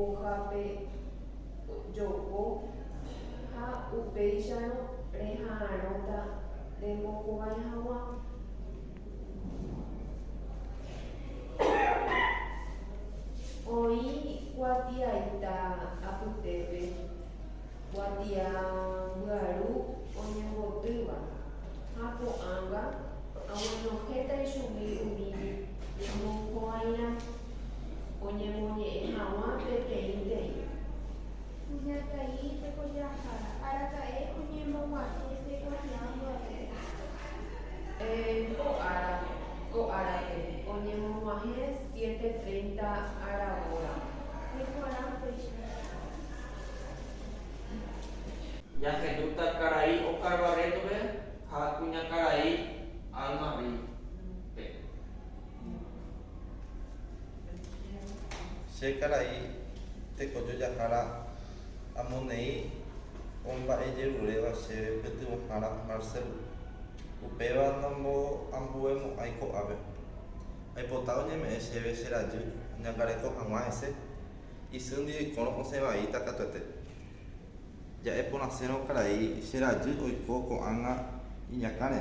Ohapejoko ha upéicharõ reha'arõta rembohovái hag̃ua. Oĩ kuatiaita apytépe kuatia mbyaru oñembotýva ha ko'ág̃a aguenohẽta ichugui umi ñembohovairã oñemoñe'ẽ hag̃ua peteĩteĩ. Kuñataĩ tekojahára, araka'e oñemog̃uahẽ pe kuatia mbyaru. Ko ára, ko árape, oñemog̃uahẽ 7:30 aravóramo. Iporã upéicha. Ñahendúta karai Oscar Barreto-pe ha kuñakarai Alma Riz-pe. Che karai tekojojahára amoneĩ omba'ejeruréva chéve pytyvõhára Marcelo. Upéva namboambuemo'ãi ko'ápe. Aipota oñeme'ẽ chéve che rajy añangareko hag̃ua hese, isýndi oikórõ osẽ vaíta katuete. Ja'e porãsérõ karai che rajy oiko ko'ág̃a iñakãre,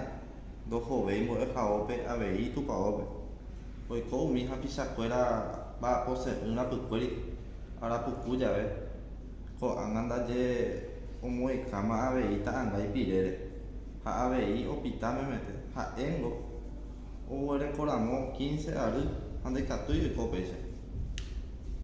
ndohovéi mbo'ehaópe avei itupaópe. Oiko umi hapichakuéra mba'apose'ỹ rapykuéri ára puku jave, ko'ág̃a ndaje omoĩkáma avei ta'ãnga ipirére ha avei opita memete. Ha'éngo oguerekoramo quince ary ha ndaikatúi oiko péicha.